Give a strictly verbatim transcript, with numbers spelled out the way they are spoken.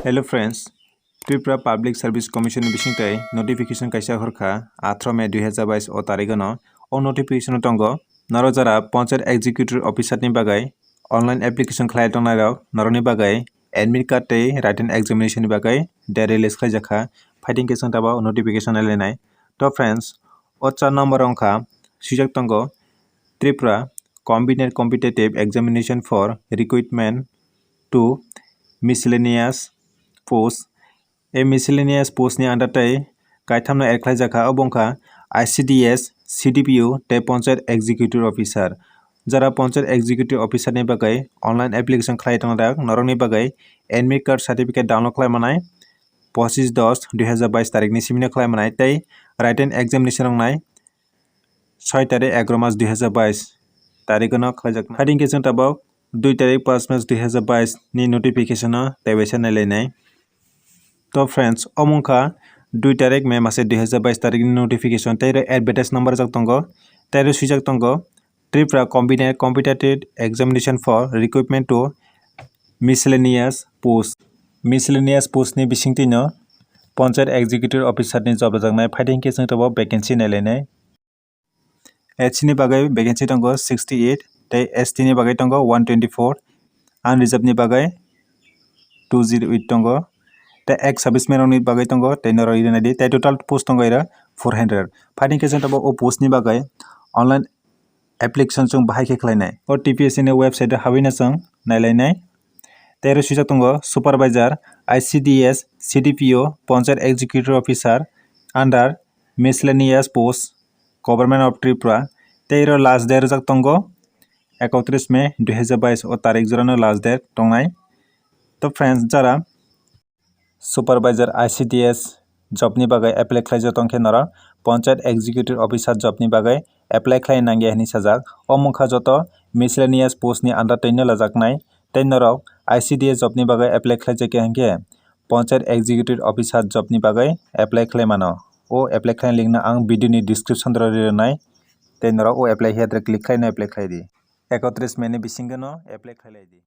Hello friends, Tripura Public Service Commission ni bising tei notification kaisa horkha atharo May dui hazar bais o tarigano. O notification o tongo norok jara Panchayat Executive Officer ni bagwi online application khlai tongnai rok norokni bagwi admit card tei written examination ni bagwi date release khlaijakha. Phaiding khe chwng tabuk notification nailainai. To friends, o char number wngkha swijak tongo Tripura Combined Competitive Examination for Recruitment to Miscellaneous Post. A miscellaneous post ni under tei kaithamno add khlaijakha, obo wngkha I C D S, C D P O tei Panchayat Executive Officer. Jara Panchayat Executive Officer ni bagwi online application khlai tongnai rok norokni bagwi admit card certificate download khlai manai pochis dos dui hazar bais tarikni simino khlai manai tei written examination wngnai soi tarik egaroh mas dui hazar bais tarikno khlaijak. Phaiding khe chwng tabuk dui tarik panch mas dui hazar bais ni notification o tei waisa nailainai. To friends, omo wngkha dui tarik May mase dui hazar bais tarikni notification tei advertise number jak tongo tei swijak tongo Tripura Combined Competitive Examination for Recruitment to Miscellaneous Post. Miscellaneous post ni bisingtwino Panchayat Executive Officer ni job rwjaknai. Phaiding khe chwng tabuk vacancy nailainai. H C ni bagwi vacancy tongo sixty eight tei S T ni bagwi tongo one twenty four, unreserved ni bagwi two zero eight tongo tei ex serviceman rokni bagwi tongo tei norok iri naidi tei total post tongo ira four hundred. Phaiding khe chwng tabuk o post ni bagwi online application chwng bahai khe khlainai. O T P S C ni website o habwino chwng nailainai. Tei oro swijak tongo supervisor, I C D S, C D P O, Panchayat Executive Officer under miscellaneous post, Government of Tripura. Tei oro last date rijak tongo ekotris May dui hazar bais o tarik jorano last date tongnai. To friends, jara supervisor I C D S job ni bagwi apply khlai jotong khe norok Panchayat Executive Officer job ni bagwi apply khlai nangya hinwi sajak. O mungkha joto miscellaneous post ni under twi no lajaknai tei norok I C D S job ni bagwi apply khlai jak khe hinkhe Panchayat Executive Officer job ni bagwi apply khlai mano. O apply khlai link no ang video ni description ro ri rwnai tei norok o apply hiya click khlai no apply khlai di. Ekotris May ni bisingo no apply khlai lai di.